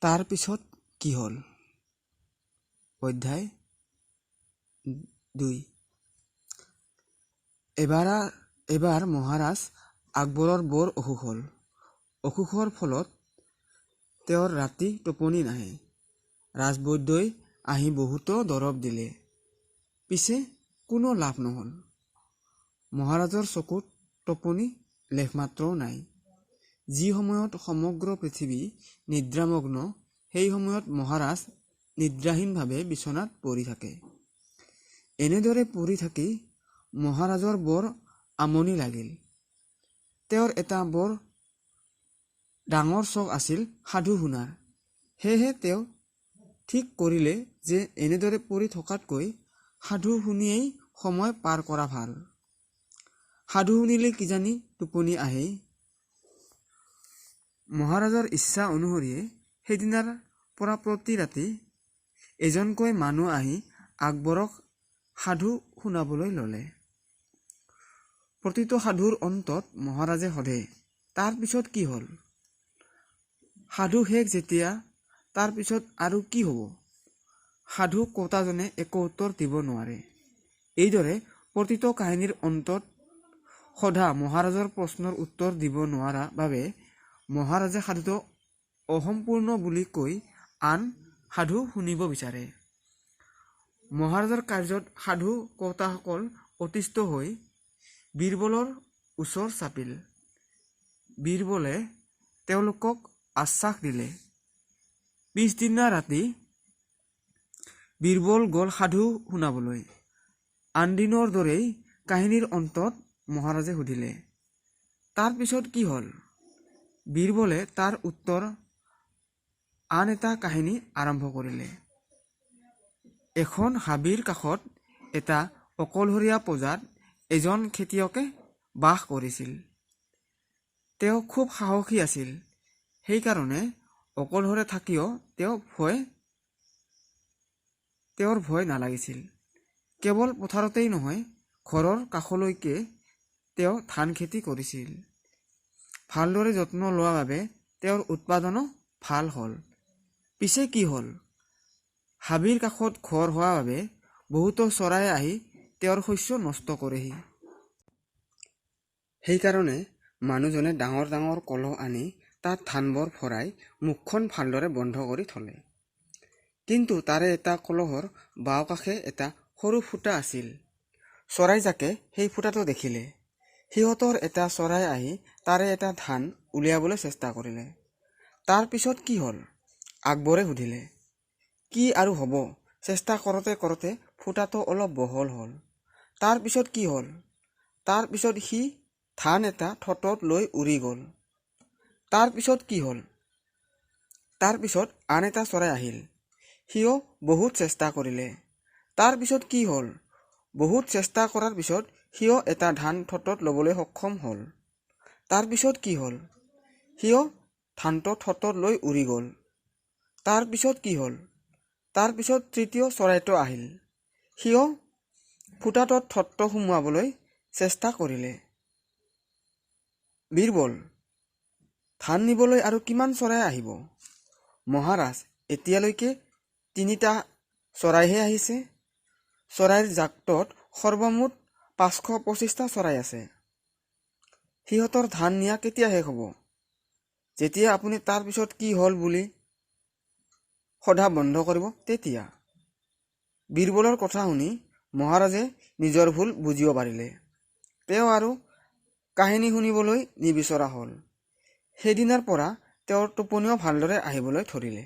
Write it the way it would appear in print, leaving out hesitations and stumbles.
তাৰ পিছত কি হ'ল? অধ্যায় 2। এবাৰ মহাৰাজ আকবৰৰ বৰ অসুখ হ'ল। অসুখৰ ফলত তেওঁৰ ৰাতি টোপনি নাহে। ৰাজবৈদ্যই আহি বহুতো দৰৱ দিলে, পিছে কোনো লাভ নহ'ল। মহাৰাজৰ চকুত টোপনি লেশমাত্ৰও নাই। যি সময়ত সমগ্ৰ পৃথিৱী নিদ্ৰামগ্ন, সেই সময়ত মহাৰাজ নিদ্ৰাহীনভাৱে বিচনাত পৰি থাকে। এনেদৰে পৰি থাকি মহাৰাজৰ বৰ আমনি লাগিল। তেওঁৰ এটা বৰ ডাঙৰ চখ আছিল সাধু শুনাৰ। সেয়েহে তেওঁ ঠিক কৰিলে যে এনেদৰে পৰি থকাতকৈ সাধু শুনিয়েই সময় পাৰ কৰা ভাল। সাধু শুনিলে কিজানি টোপনি আহেই। মহাৰাজৰ ইচ্ছা অনুসৰিয়ে সেইদিনাৰ পৰা প্ৰতি ৰাতি এজনকৈ মানুহ আহি আকবৰক সাধু শুনাবলৈ ল'লে। প্ৰতিটো সাধুৰ অন্তত মহাৰাজে সোধে, তাৰ পিছত কি হ'ল? সাধু শেষ যেতিয়া, তাৰ পিছত আৰু কি হ'ব? সাধু কওঁতাজনে একো উত্তৰ দিব নোৱাৰে। এইদৰে প্ৰতিটো কাহিনীৰ অন্তত সোধা মহাৰাজৰ প্ৰশ্নৰ উত্তৰ দিব নোৱাৰা বাবে মহাৰাজে সাধুটো অসম্পূৰ্ণ বুলি কৈ আন সাধু শুনিব বিচাৰে। মহাৰাজৰ কাৰ্যত সাধু কওঁতাসকল অতিষ্ঠ হৈ বীৰবলৰ ওচৰ চাপিল। বীৰবলে তেওঁলোকক আশ্বাস দিলে। পিছদিনা ৰাতি বীৰবল গ'ল সাধু শুনাবলৈ। আনদিনৰ দৰেই কাহিনীৰ অন্তত মহাৰাজে সুধিলে, তাৰ পিছত কি হ'ল? বীৰবলে তাৰ উত্তৰ আন এটা কাহিনী আৰম্ভ কৰিলে। এখন হাবিৰ কাষত এটা অকলশৰীয়া পঁজাত এজন খেতিয়কে বাস কৰিছিল। তেওঁ খুব সাহসী আছিল। সেইকাৰণে অকলশৰে থাকিও তেওঁৰ ভয় নালাগিছিল। কেৱল পথাৰতেই নহয়, ঘৰৰ কাষলৈকে তেওঁ ধান খেতি কৰিছিল। ভালদৰে যত্ন লোৱা বাবে তেওঁৰ উৎপাদনো ভাল হ'ল। পিছে কি হ'ল, হাবিৰ কাষত ঘৰ হোৱা বাবে বহুতো চৰাই আহি তেওঁৰ শস্য নষ্ট কৰেহি। সেইকাৰণে মানুহজনে ডাঙৰ ডাঙৰ কলহ আনি তাত ধানবোৰ ভৰাই মুখখন ভালদৰে বন্ধ কৰি থ'লে। কিন্তু তাৰে এটা কলহৰ বাওঁকাষে এটা সৰু ফুটা আছিল। চৰাইজাকে সেই ফুটাটো দেখিলে। সিহঁতৰ এটা চৰাই আহি তাৰে এটা ধান উলিয়াবলৈ চেষ্টা কৰিলে। তাৰ পিছত কি হ'ল? আকবৰে সুধিলে। কি আৰু হ'ব, চেষ্টা কৰোঁতে কৰোঁতে ফুটাটো অলপ বহল হ'ল। তাৰ পিছত কি হ'ল? তাৰ পিছত সি ধান এটা ঠোঁটত লৈ উৰি গ'ল। তাৰ পিছত কি হ'ল? তাৰ পিছত আন এটা চৰাই আহিল। সিও বহুত চেষ্টা কৰিলে। তাৰ পিছত কি হ'ল? বহুত চেষ্টা কৰাৰ পিছত সিও এটা ধান ঠোঁটত ল'বলৈ সক্ষম হ'ল। তাৰ পিছত কি হ'ল? সিও ধানটো ঠোঁটত লৈ উৰি গ'ল। তাৰ পিছত কি হ'ল? তাৰ পিছত তৃতীয় চৰাইটো আহিল। সিও ফুটাটোত ঠোঁটটো সুমুৱাবলৈ চেষ্টা কৰিলে। বীৰবল, ধান নিবলৈ আৰু কিমান চৰাই আহিব? মহাৰাজ, এতিয়ালৈকে তিনিটা চৰাইহে আহিছে। চৰাইৰ জাকটোত সৰ্বমুঠ 525টা চৰাই আছে। সিহঁতৰ ধান নিয়া কেতিয়া শেষ হ'ব? যেতিয়া আপুনি তাৰ পিছত কি হ'ল বুলি সোধা বন্ধ কৰিব, তেতিয়া। বীৰবলৰ কথা শুনি মহাৰাজে নিজৰ ভুল বুজিব পাৰিলে। তেওঁ আৰু কাহিনী শুনিবলৈ নিবিচৰা হ'ল। সেইদিনাৰ পৰা তেওঁৰ টোপনিও ভালদৰে আহিবলৈ ধৰিলে।